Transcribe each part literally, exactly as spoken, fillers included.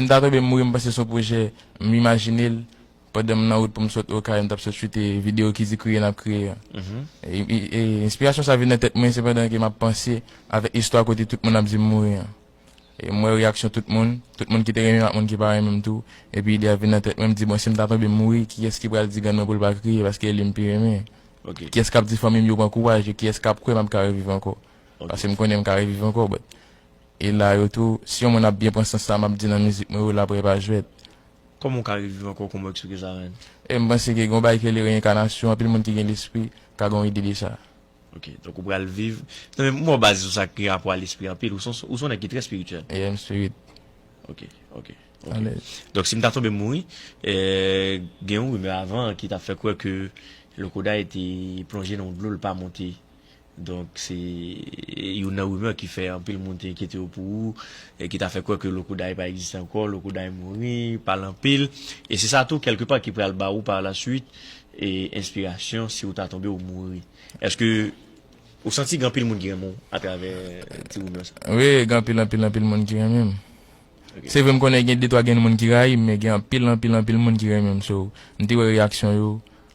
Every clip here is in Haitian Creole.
M ta tonbe m mouri, m panse se yon pwojè, m imajine l pandan m nan wout pou m sot Okay, m t ap sot choute videyo ki di Kriye n ap kriye an. E, e, e enspirasyon sa vin nan tèt mwen, se pandan ke m ap panse avèk istwa kote tout moun ap di m mouri an. E m wè reyaksyon tout moun, tout moun ki te renmen m ak moun ki pa renmen m tou. Epi ide a vin nan tèt mwen, m di, "Bon, si m ta tonbe m mouri, kiyès ki pral di grann mwen pou l pa kriye, paske e li m pi renmen? Kiyès k ap di fanmi m yo pran kouraj, e kiyès k ap kwè m ap ka reviv ankò? Paske m konnen m ka reviv ankò, but e la yo tou, si yon moun ap byen pran sans sa m ap di nan mizik mwen yo, l ap wè e pa jwèt." Kòman w ka reviv ankò, kòman w eksplike sa, menn? E m panse ke gen yon bagay ki rele reyenkanasyon, anpil moun ki gen lespri ka gen yon ide de sa. Ok, donk ou pral viv. Non, men mwen baze sou sa ki gen rapò a lespri anpil. Ou se yon, ou se yon nèg ki trè espirityèl. Yeah, m spirit. Ok, ok, ok. Alèz. Donk si m ta tonbe m mouri, eh, gen yon rimè avan ki t ap fè kwè ke Lokoday te plonje nan yon dlo, l pa monte. Donk se youn nan rimè ki fè anpil moun te enkyete yo pou ou, e ki ta fè kwè ke Lokoday pa egziste ankò, Lokoday mouri, pale anpil. E se sa tou, kèlkepa, ki pral ba ou pa la swit, e enspirasyon si ou ta tonbe ou mouri. Èske ou santi gen anpil moun ki renmen w atravè ti rimè sa? Wi, gen anpil, anpil, anpil moun ki renmen m. Se vre, m konnen gen de twa gen moun ki rayi m, men gen anpil, anpil, anpil moun ki renmen m. So, m te wè reyaksyon yo,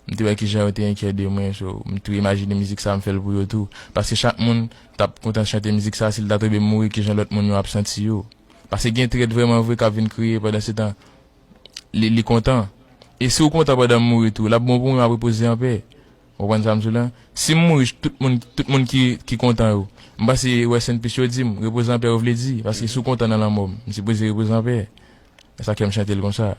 m te wè kijan yo te enkyè de mwen. So, m tou imajine mizik sa, m fè l pou yo tou. Paske chak moun t ap kontan chante mizik sa, si l ta tonbe mouri, kijan lòt moun yo ap santi yo. Paske gen trèt vrèman vre k ap vin kriye pandan se tan li, li kontan. E si w kontan pandan m mouri tou, l ap bon pou mwen, m ap repoze anpè. Ou konprann sa m di w la? Si m mouri, tout moun, tout moun ki, ki kontan yo, m panse rest in peace yo di m, repoze anpè yo vle di, paske si w kontan nan lanmò m, m sipoze repoze anpè. E sa k fè m chante l konsa.